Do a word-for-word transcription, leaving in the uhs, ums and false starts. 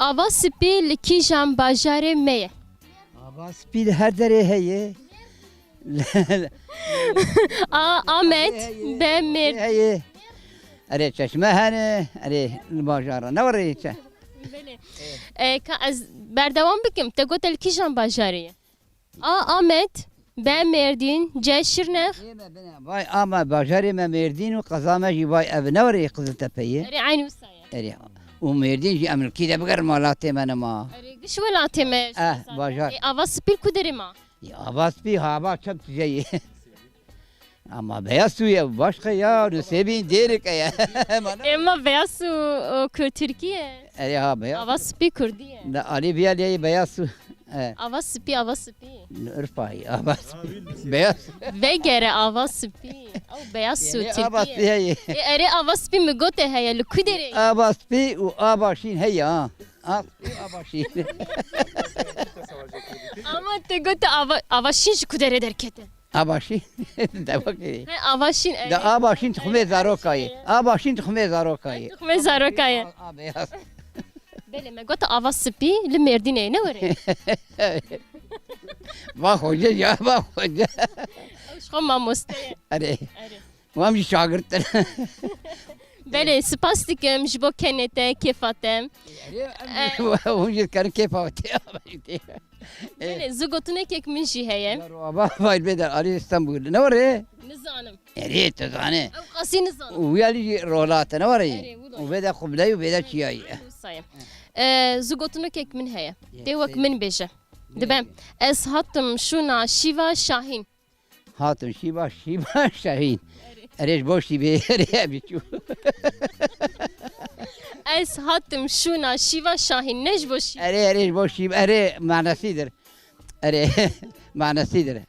Ava spî li kîjan bajarê me ye? Ava spî li her derê heye. A. Amed. B. Mêrdîn. Heye. Erê çeşme hene, erê li bajara ne were çe. Belê. E, ka ez berdewam bikim, te gote li kîjan bajarê ye? A. Amed, B. Mêrdîn, C. Şirnex. Vay ama bajarê me Mêrdîn û qeza me jî vay ev ne were Qiziltepe ye. Erê eynî wisa ye. Erê. Û Mêrdîn jî em li kî de bigerin malatê me nema. Erê giş welatê me. Eh, bajar. E, ava spî ku derê ma? Ya ava spî ha ava çem tije ye. Ama beyaz tu ye başka ya, Nusêbîn dêrike ye. Ema beyaz tu o ku Tirkiye. Erê ha beyaz. Ava spî Kurdî ye. Da alî viya lê beyaz tu. E. Ava spî, ava spî. Urfayî, ava spî. Beyaz. Vegere ava spî. Ew beyaz tu Tirkiye. Ava spî heye. E, erê ava spî mi gote heye li ku derê? Ava spî û ava şîn heye ha. Ava spî, ava şîn. Ama te gote ava, ava şîn ji ku derê derkete? Ava şîn. Dewa kirî. He, ava şîn, e. Da ava şîn tuxumê zaroka ye. Ava şîn tuxumê zaroka ye. Tuxumê zaroka ye. A, a beyaz. Belê, me got ava spî li Mêrdînê ne were? Va xwece ya, va xwece. Ew ji xwe mamoste ye. Erê. Erê. Wan jî şagirt in. Belê, spas dikim ji bo kenê te, kêfa te. Hûn jî dikarin kêfa te. Belê, zû gotinekek min jî heye. Ava vay bê de arê Stenbul. Ne were? Nizanim. Erê, tu zane. Ew qasî nizanim. Û wî alî jî rola te ne were? Erê, wilo. Û vê de xubley û vê de çiyayî. Wilo sayê. E, zû gotinekek min heye. Tê wek min bêje. Dibe. Ez hatim şûna şîva Şahîn. Hatim şîva, şîva Şahîn. Erê ji bo şîvê, erê biçû. Ez hatim şûna şîva Şahîn, ne ji bo şîv. Erê, erê ji bo şîv, erê manesîdir. Erê manesîdir.